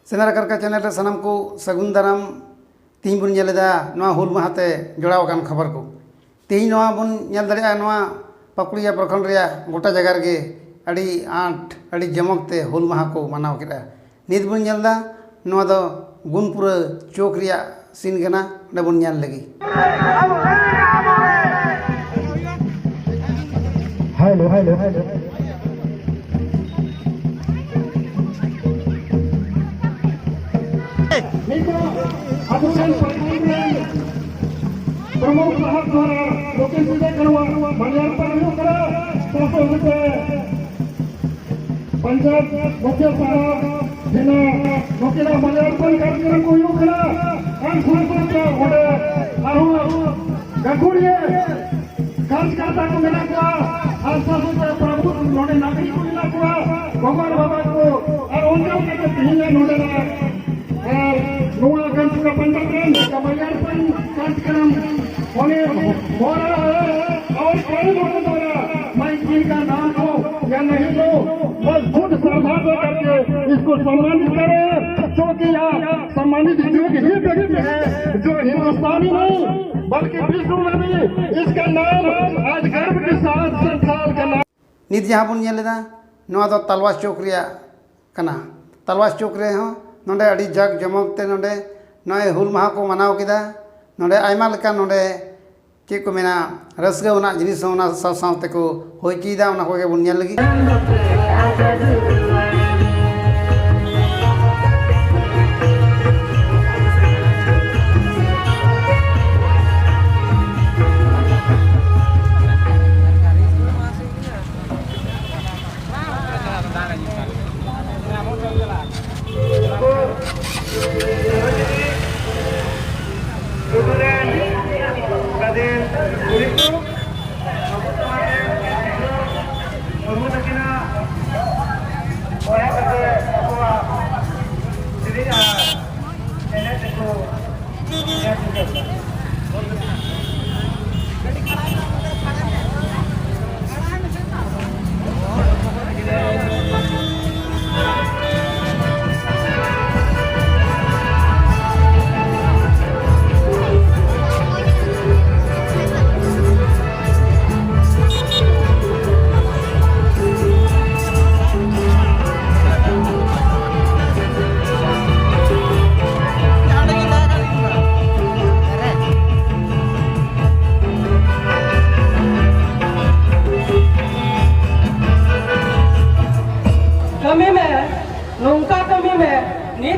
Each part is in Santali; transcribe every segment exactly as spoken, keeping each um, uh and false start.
ᱥᱮᱸᱫᱽᱨᱟ ᱠᱟᱨᱠᱟ ᱪᱮᱱᱮᱞ ᱨᱮ ᱥᱟᱱᱟᱢ ᱠᱚ ᱥᱟᱹᱜᱩᱱ ᱫᱟᱨᱟᱢ᱾ ᱛᱮᱦᱮᱧ ᱵᱚᱱ ᱧᱮᱞ ᱮᱫᱟ ᱱᱚᱣᱟ ᱦᱩᱞ ᱢᱟᱦᱟ ᱛᱮ ᱡᱚᱲᱟᱣ ᱟᱠᱟᱱ ᱠᱷᱚᱵᱚᱨ ᱠᱚ᱾ ᱛᱮᱦᱮᱧ ᱱᱚᱣᱟ ᱵᱚᱱ ᱧᱮᱞ ᱫᱟᱲᱮᱭᱟᱜᱼᱟ, ᱱᱚᱣᱟ ᱯᱟᱠᱩᱲᱤᱭᱟ ᱯᱨᱚᱠᱷᱚᱸᱰ ᱨᱮᱭᱟᱜ ᱜᱚᱴᱟ ᱡᱟᱭᱜᱟ ᱨᱮᱜᱮ ᱟᱹᱰᱤ ᱟᱸᱴ, ᱟᱹᱰᱤ ᱡᱚᱢᱚᱠ ᱛᱮ ᱦᱩᱞ ᱢᱟᱦᱟ ᱠᱚ ᱢᱟᱱᱟᱣ ᱠᱮᱫᱼᱟ᱾ ᱱᱤᱛ ᱵᱚᱱ ᱧᱮᱞ ᱮᱫᱟ, ᱱᱚᱣᱟ ᱫᱚ ᱜᱩᱱᱯᱩᱨᱟᱹ ᱪᱚᱠ ᱨᱮᱭᱟᱜ ᱥᱤᱱ ᱠᱟᱱᱟ᱾ ᱚᱸᱰᱮ ᱵᱚᱱ ᱧᱮᱞ ᱞᱮᱜᱮ᱾ Hello, hello, hello. ᱱᱤᱛᱚᱜ ᱟᱵᱚ ᱥᱮᱱ ᱯᱨᱚᱢᱩᱠᱷ ᱥᱟᱦᱮᱵ ᱫᱣᱟᱨᱟ ᱱᱩᱠᱤᱱ ᱥᱤᱫᱟᱹ ᱠᱟᱹᱱᱦᱩᱣᱟᱜ ᱢᱟᱞᱭᱟᱨᱯᱚᱱ ᱦᱩᱭᱩᱜ ᱠᱟᱱᱟ᱾ ᱥᱟᱶᱛᱮ ᱯᱚᱧᱪᱟᱭᱮᱛ ᱢᱩᱠᱷᱤᱭᱟᱹ ᱥᱟᱦᱮᱵ ᱡᱤᱱᱟ ᱱᱩᱠᱤᱱᱟᱜ ᱢᱟᱞᱭᱟᱨᱯᱚᱱ ᱠᱟᱨᱡᱚᱠᱨᱚᱢ ᱠᱚ ᱦᱩᱭᱩᱜ ᱠᱟᱱᱟ᱾ ᱟᱨ ᱥᱟᱶ ᱥᱟᱶᱛᱮ ᱚᱸᱰᱮ ᱟᱨᱦᱚᱸ ᱜᱟᱹᱠᱷᱩᱲᱤᱭᱟᱹ ᱠᱟᱨᱡᱚᱠᱚᱨᱛᱟ ᱠᱚ ᱢᱮᱱᱟᱜ ᱠᱚᱣᱟ, ᱟᱨ ᱥᱟᱶ ᱥᱟᱶᱛᱮ ᱯᱨᱚᱵᱩᱫᱷ ᱱᱚᱰᱮ ᱱᱟᱜᱚᱨᱤᱠ ᱠᱚ ᱢᱮᱱᱟᱜ ᱠᱚᱣᱟ, ᱜᱚᱜᱚ ᱟᱨ ᱵᱟᱵᱟ ᱠᱚ, ᱟᱨ ᱚᱱᱠᱟ ᱞᱮᱠᱟᱛᱮ ᱛᱮᱦᱮᱧ ᱱᱚᱰᱮᱱᱟᱜ ᱟᱨ ᱱᱚᱣᱟ ᱠᱟᱱ ᱪᱩᱠᱟ ᱯᱟᱱᱰᱟ ᱨᱮᱱ ᱠᱟᱢᱟᱭᱟᱨ ᱯᱟᱱ ᱠᱟᱱᱪᱠᱨᱚᱢ ᱦᱚᱱᱮ ᱦᱚᱨᱟ ᱟᱨ ᱠᱚᱭ ᱵᱚᱪᱷᱚᱨ ᱫᱚᱨᱟ ᱢᱟᱭ ᱠᱤᱱ ᱠᱟ ᱱᱟᱢ ᱠᱚ ᱭᱟ ᱱᱟᱦᱤ ᱛᱚ बहुत श्रद्धा से करके इसको सम्मानित करें, क्योंकि यह सम्मानित युग ही व्यक्ति है जो हिंदुस्तानी नहीं बल्कि विश्व में भी इसका नाम आज गर्व के साथ संथाल का नाम। ᱱᱤᱛ ᱡᱟᱦᱟᱸ ᱵᱚᱱ ᱧᱮᱞ ᱮᱫᱟ, ᱱᱚᱣᱟ ᱫᱚ ᱛᱟᱞᱣᱟ ᱪᱚᱠ ᱨᱮᱭᱟᱜ ᱠᱟᱱᱟ᱾ ᱛᱟᱞᱣᱟ ᱪᱚᱠ ᱨᱮᱦᱚᱸ ᱱᱚᱰᱮ ᱟᱹᱰᱤ ᱡᱟᱠ ᱡᱚᱢᱚᱠ ᱛᱮ ᱱᱚᱰᱮ ᱱᱚᱜᱼᱚᱭ ᱦᱩᱞ ᱢᱟᱦᱟ ᱠᱚ ᱢᱟᱱᱟᱣ ᱠᱮᱫᱟ᱾ ᱱᱚᱰᱮ ᱟᱭᱢᱟ ᱞᱮᱠᱟᱱ ᱱᱚᱰᱮ ᱪᱮᱫ ᱠᱚ ᱢᱮᱱᱟ, ᱨᱟᱹᱥᱠᱟᱹ ᱨᱮᱱᱟᱜ ᱡᱤᱱᱤᱥ ᱦᱚᱸ ᱚᱱᱟ ᱥᱟᱶ ᱥᱟᱶ ᱛᱮᱠᱚ ᱦᱩᱭ ᱦᱚᱪᱚᱭᱮᱫᱟ᱾ ᱚᱱᱟ ᱠᱚᱜᱮ ᱵᱚᱱ ᱧᱮᱞ ᱞᱟᱹᱜᱤᱫ᱾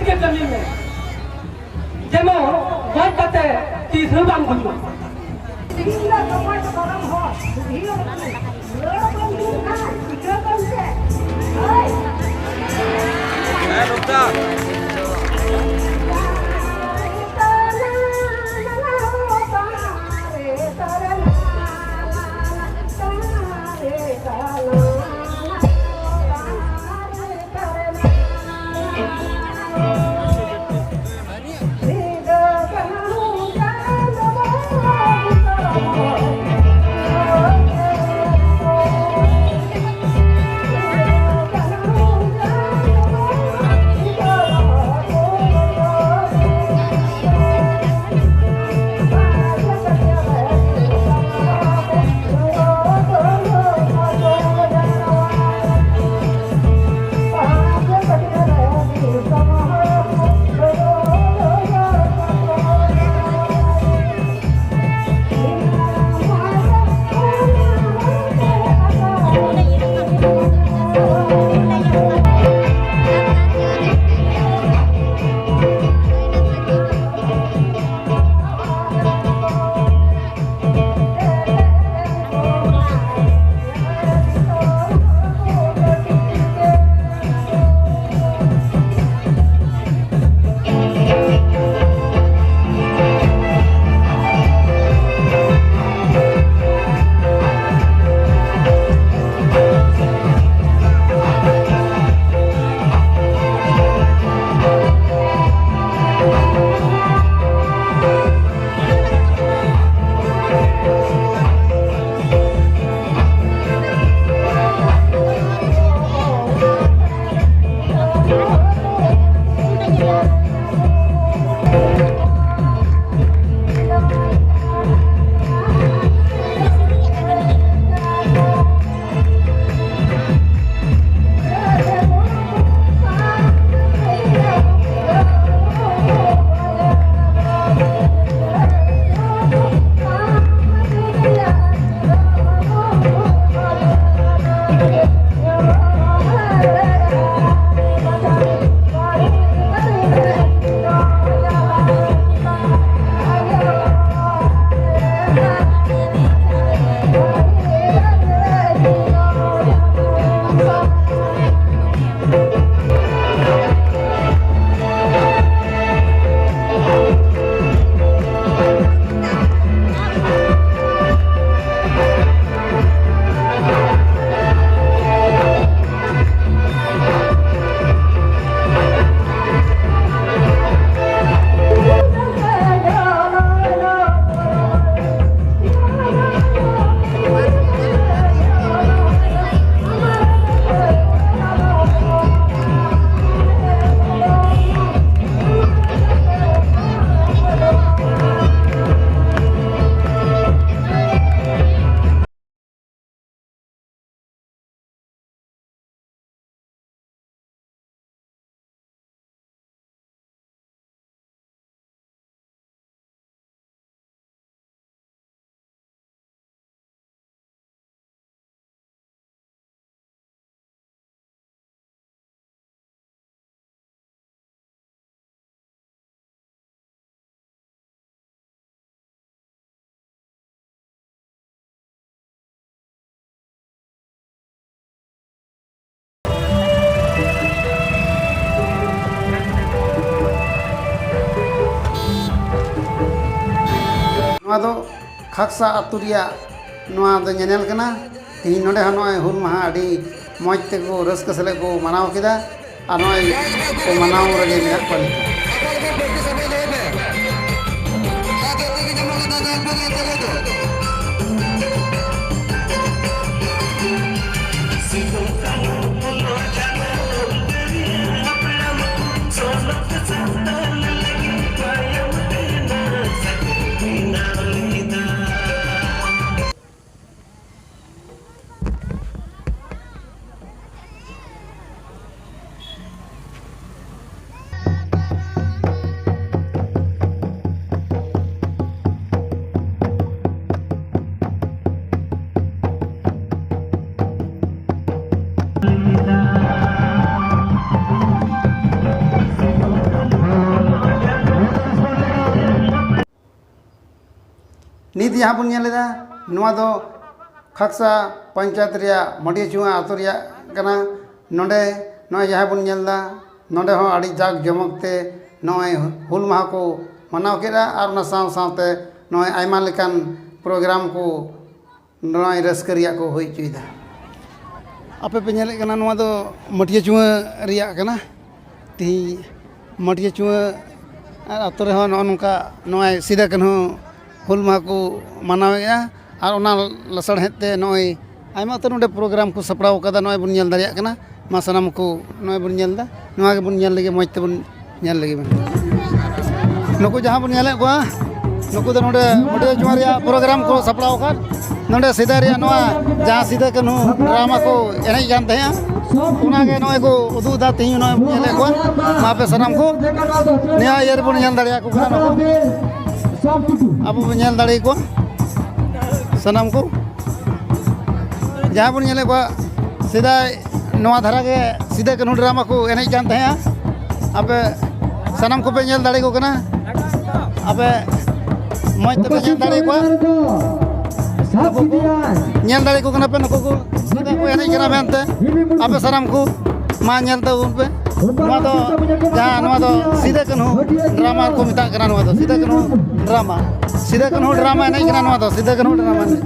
ᱜᱮ ᱠᱟᱹᱢᱤ ᱢᱮ, ᱡᱮᱢᱚᱱ ᱜᱚᱡ ᱠᱟᱛᱮ ᱛᱤᱥ ᱦᱚᱸ ᱵᱟᱝ ᱜᱩᱡᱩᱜ᱾ ᱛᱤᱦᱤᱧ ᱫᱚ ᱥᱚᱢᱟᱡᱽ ᱫᱷᱚᱨᱚᱢ ᱦᱚᱲ ᱵᱩᱫᱷᱤ ᱦᱚᱲ ᱠᱟᱱᱟ᱾ ᱨᱚᱲ ᱵᱚᱱ ᱫᱩᱨ ᱠᱷᱟᱱ ᱪᱤᱠᱟᱹ ᱵᱚᱱ ᱪᱮᱫ? ᱦᱳᱭ᱾ ᱦᱮᱸ, ᱰᱚᱠᱴᱚᱨ᱾ ᱟᱫᱚ ᱠᱷᱟᱠᱥᱟ ᱟᱹᱛᱩ ᱨᱮᱭᱟᱜ ᱱᱚᱣᱟ ᱫᱚ ᱧᱮᱧᱮᱞ ᱠᱟᱱᱟ᱾ ᱛᱮᱦᱮᱧ ᱱᱚᱰᱮ ᱦᱚᱸ ᱱᱚᱜᱼᱚᱭ ᱦᱩᱞ ᱢᱟᱦᱟ ᱟᱹᱰᱤ ᱢᱚᱡᱽ ᱛᱮᱠᱚ ᱨᱟᱹᱥᱠᱟᱹ ᱥᱟᱞᱟᱜ ᱠᱚ ᱢᱟᱱᱟᱣ ᱠᱮᱫᱟ᱾ ᱟᱨ ᱱᱚᱜᱼᱚᱭ ᱠᱚ ᱢᱟᱱᱟᱣ ᱨᱮᱜᱮ ᱢᱮᱱᱟᱜ ᱠᱚᱣᱟ ᱱᱤᱛᱚᱜ᱾ ᱱᱤᱛ ᱡᱟᱦᱟᱸ ᱵᱚᱱ ᱧᱮᱞ ᱮᱫᱟ, ᱱᱚᱣᱟ ᱫᱚ ᱠᱷᱟᱠᱥᱟ ᱯᱚᱧᱪᱟᱭᱮᱛ ᱨᱮᱭᱟᱜ ᱢᱟᱹᱴᱤᱭᱟᱹ ᱪᱩᱣᱟᱹ ᱟᱹᱛᱩ ᱨᱮᱭᱟᱜ ᱠᱟᱱᱟ᱾ ᱱᱚᱰᱮ ᱱᱚᱜᱼᱚᱭ ᱡᱟᱦᱟᱸ ᱵᱚᱱ ᱧᱮᱞ ᱮᱫᱟ, ᱱᱚᱰᱮ ᱦᱚᱸ ᱟᱹᱰᱤ ᱡᱟᱠ ᱡᱚᱢᱚᱠ ᱛᱮ ᱱᱚᱜᱼᱚᱭ ᱦᱩᱞ ᱢᱟᱦᱟ ᱠᱚ ᱢᱟᱱᱟᱣ ᱠᱮᱫᱟ᱾ ᱟᱨ ᱚᱱᱟ ᱥᱟᱶ ᱥᱟᱶᱛᱮ ᱱᱚᱜᱼᱚᱭ ᱟᱭᱢᱟ ᱞᱮᱠᱟᱱ ᱯᱨᱳᱜᱨᱟᱢ ᱠᱚ ᱱᱚᱜᱼᱚᱭ ᱨᱟᱹᱥᱠᱟᱹ ᱨᱮᱭᱟᱜ ᱠᱚ ᱦᱩᱭ ᱦᱚᱪᱚᱭᱮᱫᱟ᱾ ᱟᱯᱮ ᱯᱮ ᱧᱮᱞᱮᱫ ᱠᱟᱱᱟ, ᱱᱚᱣᱟ ᱫᱚ ᱢᱟᱹᱴᱤᱭᱟᱹ ᱪᱩᱣᱟᱹ ᱨᱮᱭᱟᱜ ᱠᱟᱱᱟ᱾ ᱛᱮᱦᱮᱧ ᱢᱟᱹᱴᱤᱭᱟᱹ ᱪᱩᱣᱟᱹ ᱟᱨ ᱟᱛᱳ ᱨᱮᱦᱚᱸ ᱱᱚᱜᱼᱚ ᱱᱚᱝᱠᱟ ᱱᱚᱜᱼᱚᱭ ᱥᱤᱫᱟᱹ ᱠᱟᱹᱱᱦᱩ ᱦᱩᱞ ᱢᱟᱦᱟ ᱠᱚ ᱢᱟᱱᱟᱣᱮᱫᱼᱟ᱾ ᱟᱨ ᱚᱱᱟ ᱞᱟᱥᱟᱲᱦᱮᱫ ᱛᱮ ᱱᱚᱜᱼᱚᱭ ᱟᱭᱢᱟ ᱩᱛᱟᱹᱨ ᱱᱚᱰᱮ ᱯᱨᱳᱜᱨᱟᱢ ᱠᱚ ᱥᱟᱯᱲᱟᱣ ᱠᱟᱫᱟ, ᱱᱚᱜᱼᱚᱭ ᱵᱚᱱ ᱧᱮᱞ ᱫᱟᱲᱮᱭᱟᱜ ᱠᱟᱱᱟ᱾ ᱢᱟ ᱥᱟᱱᱟᱢ ᱠᱚ ᱱᱚᱜᱼᱚᱭ ᱵᱚᱱ ᱧᱮᱞ ᱮᱫᱟ, ᱱᱚᱣᱟ ᱜᱮᱵᱚᱱ ᱧᱮᱞ ᱞᱮᱜᱮ, ᱢᱚᱡᱽ ᱛᱮᱵᱚᱱ ᱧᱮᱞ ᱞᱮᱜᱮ ᱵᱚᱱ᱾ ᱱᱩᱠᱩ ᱡᱟᱦᱟᱸ ᱵᱚᱱ ᱧᱮᱞᱮᱫ ᱠᱚᱣᱟ, ᱱᱩᱠᱩ ᱫᱚ ᱱᱚᱰᱮ ᱢᱟᱹᱴᱤᱭᱟᱹ ᱪᱩᱣᱟᱹ ᱨᱮᱭᱟᱜ ᱯᱨᱳᱜᱨᱟᱢ ᱠᱚ ᱥᱟᱯᱲᱟᱣ ᱟᱠᱟᱫ᱾ ᱱᱚᱰᱮ ᱥᱤᱫᱟᱹ ᱨᱮᱭᱟᱜ ᱱᱚᱣᱟ ᱡᱟᱦᱟᱸ ᱥᱤᱫᱟᱹ ᱠᱟᱹᱱᱦᱩ ᱰᱨᱟᱢᱟ ᱠᱚ ᱮᱱᱮᱡ ᱠᱟᱱ ᱛᱟᱦᱮᱸᱜᱼᱟ, ᱚᱱᱟᱜᱮ ᱱᱚᱜᱼᱚᱭ ᱠᱚ ᱩᱫᱩᱜ ᱮᱫᱟ᱾ ᱛᱮᱦᱮᱧ ᱱᱚᱜᱼᱚᱭ ᱵᱚᱱ ᱧᱮᱞᱮᱫ ᱠᱚᱣᱟ, ᱢᱟ ᱟᱯᱮ ᱥᱟᱱᱟᱢ ᱠᱚ ᱱᱤᱭᱟᱹ ᱤᱭᱟᱹ ᱨᱮᱵᱚᱱ ᱧᱮᱞ ᱫᱟᱲᱮᱭᱟᱠᱚ ᱠᱟᱱᱟ᱾ ᱱᱩᱠᱩ ᱟᱵᱚ ᱵᱚᱱ ᱧᱮᱞ ᱫᱟᱲᱮᱭᱟᱠᱚᱣᱟ ᱥᱟᱱᱟᱢ ᱠᱚ᱾ ᱡᱟᱦᱟᱸ ᱵᱚᱱ ᱧᱮᱞᱮᱫ ᱠᱚᱣᱟ, ᱥᱮᱫᱟᱭ ᱱᱚᱣᱟ ᱫᱷᱟᱨᱟ ᱜᱮ ᱥᱤᱫᱟᱹ ᱠᱟᱹᱱᱦᱩ ᱰᱨᱟᱢᱟ ᱠᱚ ᱮᱱᱮᱡ ᱠᱟᱱ ᱛᱟᱦᱮᱸᱜᱼᱟ᱾ ᱟᱯᱮ ᱥᱟᱱᱟᱢ ᱠᱚᱯᱮ ᱧᱮᱞ ᱫᱟᱲᱮᱭᱟᱠᱚ ᱠᱟᱱᱟ, ᱟᱯᱮ ᱢᱚᱡᱽ ᱛᱮᱯᱮ ᱧᱮᱞ ᱫᱟᱲᱮᱭᱟᱠᱚᱣᱟ᱾ ᱧᱮᱞ ᱫᱟᱲᱮᱭᱟᱠᱚ ᱠᱟᱱᱟ ᱯᱮ, ᱱᱩᱠᱩ ᱠᱚ ᱥᱤᱫᱟᱹ ᱠᱚ ᱮᱱᱮᱡ ᱠᱟᱱᱟ ᱢᱮᱱᱛᱮ᱾ ᱟᱯᱮ ᱥᱟᱱᱟᱢ ᱠᱚ ᱢᱟ ᱧᱮᱞ ᱛᱟᱵᱚᱱ ᱯᱮ᱾ ᱱᱚᱣᱟ ᱫᱚ ᱡᱟᱦᱟᱸ, ᱱᱚᱣᱟ ᱫᱚ ᱥᱤᱫᱟᱹ ᱠᱟᱹᱱᱦᱩ ᱰᱨᱟᱢᱟ ᱠᱚ ᱢᱮᱛᱟᱜ ᱠᱟᱱᱟ᱾ ᱱᱚᱣᱟ ᱫᱚ ᱥᱤᱫᱟᱹ ᱠᱟᱹᱱᱦᱩ ᱰᱨᱟᱢᱟ, ᱥᱤᱫᱟᱹ ᱠᱟᱹᱱᱦᱩ ᱰᱨᱟᱢᱟ ᱮᱱᱮᱡ ᱠᱟᱱᱟ᱾ ᱱᱚᱣᱟ ᱫᱚ ᱥᱤᱫᱟᱹ ᱠᱟᱹᱱᱦᱩ ᱰᱨᱟᱢᱟ ᱮᱱᱮᱡ᱾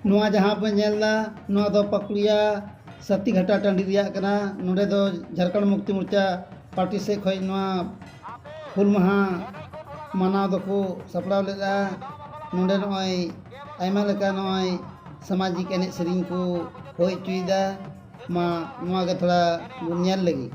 ᱱᱚᱣᱟ ᱡᱟᱦᱟᱸ ᱯᱮ ᱧᱮᱞ ᱮᱫᱟ, ᱱᱚᱣᱟ ᱫᱚ ᱯᱟᱠᱩᱲᱤᱭᱟ ᱥᱟᱛᱤᱜᱷᱟᱴᱟ ᱴᱟᱺᱰᱤ ᱨᱮᱭᱟᱜ ᱠᱟᱱᱟ᱾ ᱱᱚᱰᱮ ᱫᱚ ᱡᱷᱟᱲᱠᱷᱚᱸᱰ ᱢᱩᱠᱛᱤ ᱢᱳᱨᱪᱟ ᱯᱟᱨᱴᱤ ᱥᱮᱫ ᱠᱷᱚᱱ ᱱᱚᱣᱟ ᱦᱩᱞ ᱢᱟᱦᱟ ᱢᱟᱱᱟᱣ ᱫᱚᱠᱚ ᱥᱟᱯᱲᱟᱣ ᱞᱮᱫᱼᱟ᱾ ᱱᱚᱰᱮ ᱱᱚᱜᱼᱚᱭ ᱟᱭᱢᱟ ᱞᱮᱠᱟ ᱱᱚᱜᱼᱚᱭ ᱥᱟᱢᱟᱡᱤᱠ ᱮᱱᱮᱡ ᱥᱮᱨᱮᱧ ᱠᱚ ᱦᱩᱭ ᱦᱚᱪᱚᱭᱮᱫᱟ᱾ ᱢᱟ ᱱᱚᱣᱟ ᱜᱮ ᱛᱷᱚᱲᱟ ᱵᱚᱱ ᱧᱮᱞ ᱞᱮᱜᱮ᱾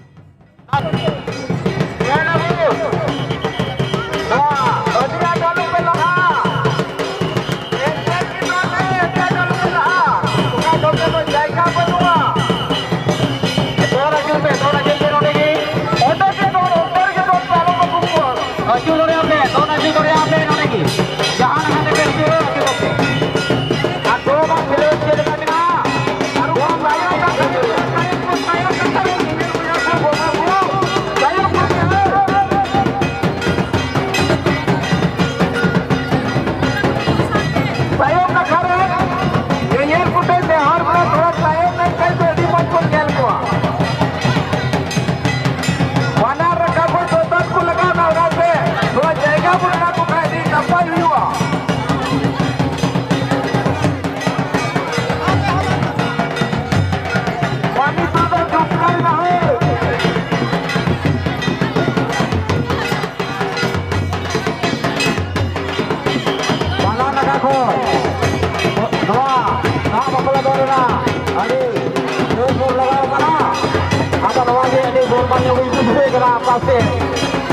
ᱯᱟᱥᱮ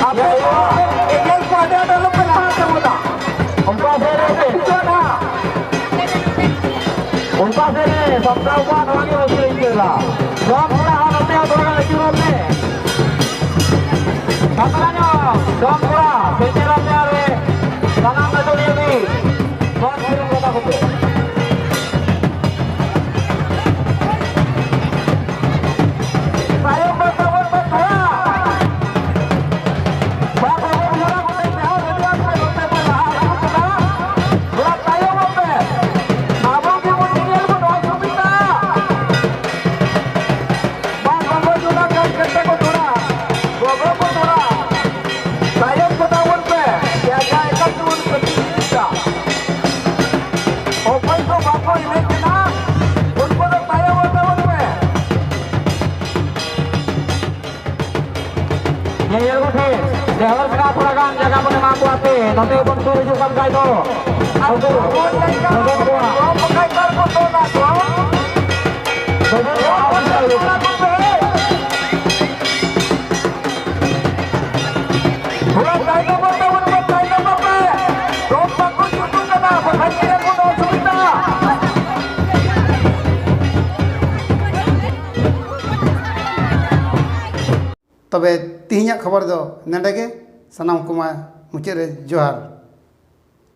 ᱟᱯᱮ ᱮᱸᱜᱮᱞ ᱠᱚ ᱟᱹᱰᱤ ᱟᱸᱴ ᱟᱞᱚᱯᱮ ᱞᱟᱦᱟ ᱛᱟᱵᱚᱱᱟ᱾ ᱚᱱᱠᱟ ᱥᱮᱫ ᱨᱮ ᱯᱮ ᱦᱤᱡᱩᱜᱼᱟ ᱱᱟᱦᱟᱜ᱾ ᱚᱱᱠᱟ ᱥᱮᱫ ᱨᱮ ᱥᱟᱢᱴᱟᱣ ᱠᱚᱣᱟ, ᱱᱚᱣᱟ ᱜᱮ ᱵᱟᱹᱠᱤ ᱟᱹᱭᱠᱟᱹᱣ ᱮᱫᱟ᱾ ᱫᱚᱢ ᱠᱚᱲᱟ ᱦᱚᱸ ᱱᱚᱛᱮ ᱦᱚᱸ ᱛᱷᱚᱲᱟ ᱜᱟᱱ ᱟᱹᱪᱩᱨᱚᱜ ᱯᱮ᱾ ᱯᱟᱛᱞᱟ ᱧᱚᱜ ᱫᱚᱢ ᱠᱚᱲᱟ, ᱥᱮᱪᱮᱫ ᱟᱯᱮ ᱟᱨ ᱥᱟᱱᱟᱢ ᱟᱹᱛᱩ ᱱᱤᱭᱟᱹ ᱜᱮ ᱢᱚᱡᱽ ᱯᱷᱤᱞᱢ ᱠᱟᱛᱷᱟ ᱠᱚᱯᱮ᱾ ᱛᱟᱭᱚᱢ ᱨᱮ ᱛᱟᱵᱚᱱ ᱯᱮ ᱛᱷᱚᱲᱟ᱾ ᱵᱟᱝ ᱵᱟᱵᱚᱱ ᱡᱚᱲᱟ ᱠᱚᱛᱮ ᱡᱟᱦᱟᱸ ᱨᱮᱰᱤᱭᱳ ᱯᱮ ᱱᱚᱛᱮ ᱯᱮ ᱞᱟᱦᱟ ᱦᱤᱡᱩᱜ ᱠᱟᱱᱟ, ᱛᱷᱚᱲᱟ ᱛᱟᱭᱚᱢᱚᱜ ᱯᱮ᱾ ᱟᱵᱚ ᱜᱮᱵᱚᱱ ᱧᱮᱧᱮᱞ ᱵᱚᱱ ᱚᱥᱩᱵᱤᱫᱷᱟ᱾ ᱵᱟᱝ ᱵᱟᱵᱚᱱ ᱡᱚᱲᱟ ᱠᱟᱱ ᱠᱟᱛᱮ ᱠᱚ ᱛᱷᱚᱲᱟ, ᱜᱚᱜᱚ ᱠᱚ ᱛᱷᱚᱲᱟ᱾ ᱛᱟᱭᱚᱢ ᱠᱚ ᱛᱟᱵᱚᱱ ᱯᱮ, ᱡᱟᱭᱜᱟ ᱮᱠᱟᱞ ᱛᱮᱵᱚᱱ ᱠᱟᱹᱴᱤᱡ ᱤᱫᱤᱭᱮᱫᱟ᱾ ᱚᱠᱚᱭ ᱠᱚ ᱵᱟᱠᱚ ᱮᱱᱮᱡ ᱠᱟᱱᱟ, ᱩᱱᱠᱩ ᱫᱚ ᱛᱟᱭᱚᱢ ᱛᱟᱵᱚᱱ ᱯᱮ᱾ ᱧᱮᱧᱮᱞ ᱠᱚ ᱴᱷᱮᱱ ᱱᱮᱦᱚᱨ ᱢᱮᱱᱟᱜᱼᱟ, ᱛᱷᱚᱲᱟ ᱜᱟᱱ ᱡᱟᱭᱜᱟ ᱵᱚᱱ ᱮᱢᱟ ᱠᱚᱣᱟ ᱯᱮ, ᱱᱚᱛᱮ ᱵᱚᱱ ᱥᱩᱨ ᱦᱤᱡᱩᱜ ᱠᱟᱱ ᱠᱷᱟᱡ ᱫᱚ᱾ ᱟᱨ ᱩᱱᱠᱩ ᱵᱚᱱ ᱞᱟᱹᱭ ᱠᱟᱱᱟ, ᱵᱚᱱ ᱠᱚᱣᱟ᱾ ᱠᱚᱢ ᱵᱟᱠᱷᱟᱡ ᱠᱚ ᱫᱚᱱᱟ ᱠᱚ᱾ ᱵᱚᱱ ᱠᱚᱣᱟ᱾ ᱛᱷᱚᱲᱟ ᱛᱟᱭᱱᱚᱢᱚᱜ ᱛᱟᱵᱚᱱ ᱯᱮ, ᱛᱟᱭᱱᱚᱢᱚᱜ ᱯᱮ᱾ ᱫᱚᱢ ᱵᱟᱠᱚ ᱡᱩᱛᱩᱜ ᱠᱟᱱᱟ, ᱵᱟᱠᱷᱟᱡ ᱧᱮᱞ ᱵᱚᱱ ᱚᱥᱩᱵᱤᱫᱷᱟ᱾ ᱛᱚᱵᱮ ᱛᱤᱦᱤᱧᱟᱜ ᱠᱷᱚᱵᱚᱨ ᱫᱚ ᱱᱚᱰᱮ ᱜᱮ᱾ ᱥᱟᱱᱟᱢ ᱠᱚᱢᱟ ᱢᱩᱪᱟᱹᱫ ᱨᱮ ᱡᱚᱦᱟᱨ᱾